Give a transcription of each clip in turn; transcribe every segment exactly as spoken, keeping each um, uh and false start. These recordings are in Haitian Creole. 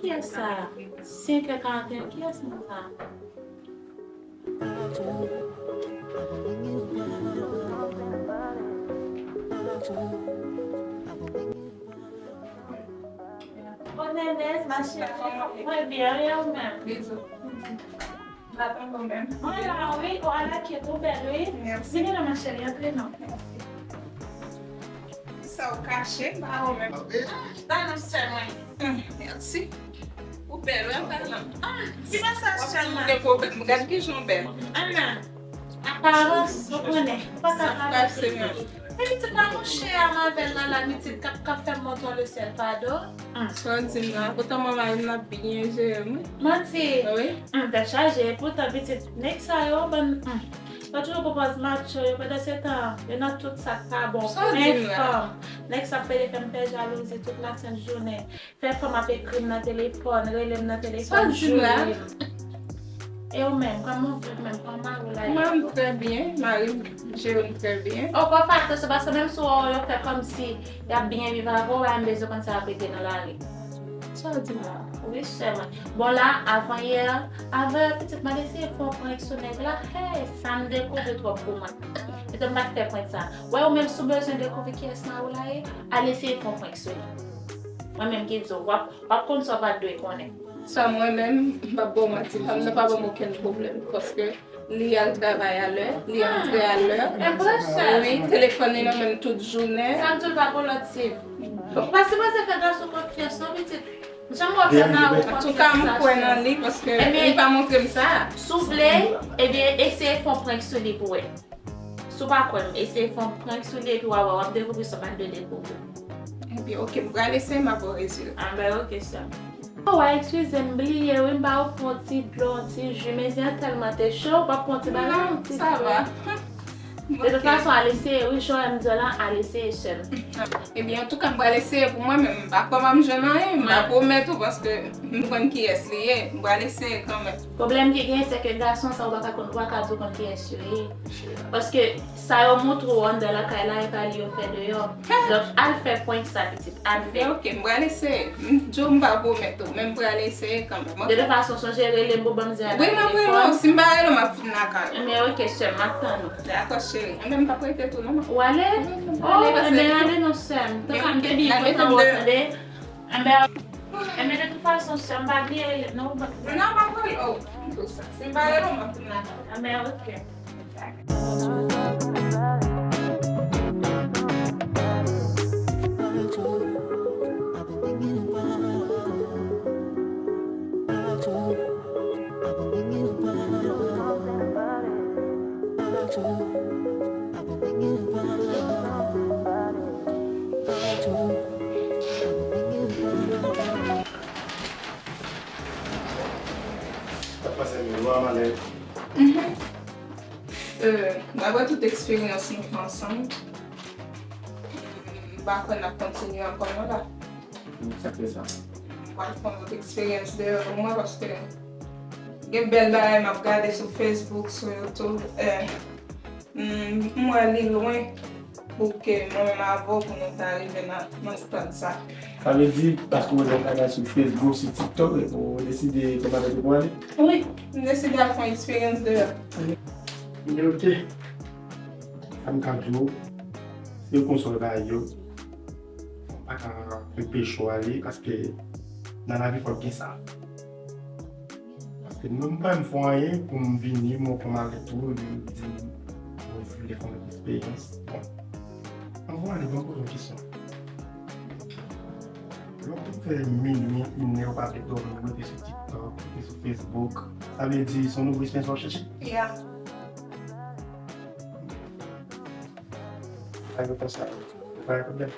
Kiyès sa? Senk è karanteyen, kiyès moun sa? Bonè, ma chérie. Mwen byen, e ou menm? Bizou. Mwen la, wi. O, ala kèt ou bèl, wi. Mèsi. Vini la, ma chérie, antre non. Sa ou kache, m pa wè menm. Ba non, sè mwen. Hum, mèsi. Ou bèl, wi, an palan. Ah, ki masaj sè mwen? Ou gen pwoblèm. Gad ki jan w bèl. Ana, aparans, ou konnen. Ou pa ka pale. Sa pase menm. Epi ti pa mouche a m avè l la, la, pitit k ap, k ap fè m monte w lesyèl, padon. Sa w di m la, poutan mwen mari m ap byen jere m, wi. Manti. Wi. Hum, tèt chaje, poutan pitit, nèg sa yo, bann, hum. Yo toujou pran pòz macho yo, pandan se tan, yo nan tout sa k pa bon. Sa w di m la? Fè fanm. Nèg sa ap pede fè m fè jalouzi tout lasent jounen. Fè fanm ap ekri m nan telefòn, rele m nan telefòn, jure m. E ou menm, kòman ou viv menm, kòman mari w la ye? Mwen, m trè byen, mari m jere m trè byen. O, fò w fè atansyon, paske menm si w wè yo fè kòmsi y ap byen viv avè w, a, m bezwen konn sa y ap regle nan lari. Sa w di la? Wi, sè mwen. Bon, la, avan yè, avan yè, pitit, m al eseye fè yon prank sou nèg la. Hey, sa m dekouvri twòp pou mwen. Petèt m pa t fè prank sa. Wè, ou menm, si w bezwen dekouvri kiyès mari w la ye, al eseye fè yon prank sou li. Mwen menm ki di w, w ap, w ap konn sa w pa t dwe konnen. Sa mwen menm, m p ap ba w manti, fanm nan pa ban m okenn pwoblèm, paske li al travay alè, li antre alè. E vre, sè? Wi, telefòn li nan men l tout jounen. Sa k di w pa pou lòt sim? Ou pa sipoze fè gason konfyans non, pitit. Janm wè w fè mari w konfyans. Antouka, m kwè nan li, paske li pa montre m sa. Si w vle, ebyen, eseye fè yon prank sou li pou wè. Si w pa kwè m, eseye fè yon prank sou li epi w a wè, w ap dekouvri sa w pa t dwe dekouvri. Ebyen, oke, m pral eseye, m ap ba w rezilta. A ben, oke, sè m. O, w a eskize m, bliye, wi, m ba w pran yon ti dlo, yon ti ji, men zen an tèlman te cho, w pa pran yon ti bagay, yon ti dlo. Non, sa va. De tout fason, al eseye, wi, jan w di la, al eseye, sè m. Ebyen, antouka, m pral eseye pou mwen, men m pa kwè m ap jwenn anyen, m pa pwomèt ou, paske m konn kiyès li ye, m pral eseye kanmenm. Pwoblèm ki genyen, se ke gason sa, ou pa ka konn, ou pa ka di w konn kiyès yo ye. Paske sa yo montre w anndan lakay la, e pa li yo fè deyò. Donk, al fè prank sa, pitit, al fè. Ok, m pral eseye. M di w m pa pwomèt ou, men m pral eseye kanmenm, ok? De tout fason, sonje rele m pou ban m zen an nan telefòn. Wi, m ap rele w. Si m pa rele w, m ap vin lakay ou. Ebyen, ok, sè m, m ap tann ou. Dakò, cheri. Enben, m p ap rete tou, non, m ap... Ou ale? Ou ale, paske... Enben, ale non, sè m. Tanpri, m te byen kontan wè w, tande. Enben, enben, de tout fason, sè m, pa bliye rele m, non, ou pa... Non, m ap rele w. Si m pa rele w, m ap vin lakay ou. Enben, ok. Sa k pase, Milo a malè? Mhm. Euh, daprè tout eksperyans nou fè ansanm, m pa kwè n ap kontinye ankò non la. Sa k fè sa? M pral fè yon lòt eksperyans deyò pou mwen paske gen bèl bagay m ap gade sou Facebook, sou YouTube, euh, m, m wè li lwen pou ke mwen menm avè w pou nou ta rive nan, nan stad sa. Sa vle di, paske w wè lòt bagay sou Facebook, sou TikTok, epi w deside kòmanse pou ale? Wi, m deside al fè yon eksperyans deyò. Ebyen, ok. Sa m ka di w, se konsa w ta ye, w pa ka anpeche w ale, paske nan lavi fòk gen sa. Paske mwen, m pa menm fè anyen pou m vini, mwen pran m ale tou, epi m di m vle fè yon eksperyans. Bon. Anvan w ale, ban m poze w kesyon. Lè w fin fè minui, inè, w pa vle dòmi, w rete sou TikTok, w rete sou Facebook. Sa vle di se yon nouvo eksperyans w ap chèche? Ya. Pa gen konsa. Pa gen pwoblèm.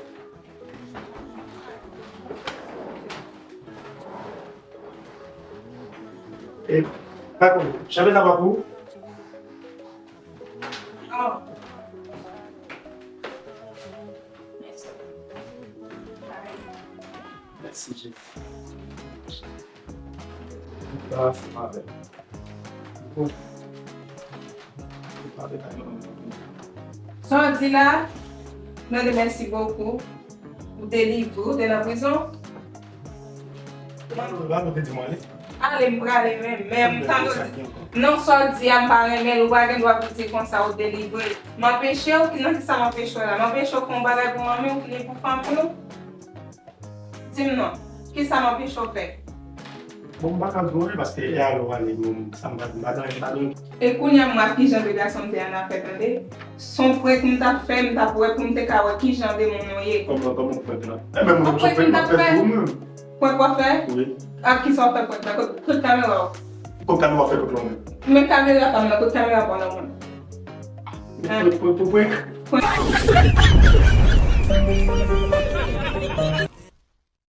E, pa gen pwoblèm. Chanpè sa pa pou ou? Oh. Mèsi. Mèsi, Jezi. Sa, se pa bèl. Sa w di la, mande mèsi bokou. Ou te livre, ou te nan prizon. Papa te di mwen ale. Ale, m prale, men, men m tann ou di. Non, sa w di a, m pa renmen l, ou pa gen dwa pou di konsa, ou delivre. M anpeche w, nan ki sa m anpeche w la? M anpeche w fè yon bagay pou manmi w, ni pou fanmi w? Di m non, ki sa m anpeche w fè? Bon, m pa ka di w, paske e ale w ale, men sa m pa di, m pa di anyen, m pa di. E kounye a, m wè ki jan de gason m te annafè, tande. S on prank m t ap fè, m t ap wè pou m te ka wè ki jan de moun ou ye. Kòman, kòman prank la? E men, mwen, se prank m ap fè pou ou menm. Prank w ap fè? Wi. Ak ki sa w fè prank la? Kot, kot kamera w? Kot kamera w fè prank la, ou menm? Men kamera pa m nan, kot kamera pa w nan mwen? Pou, pou, pou prank? Prank.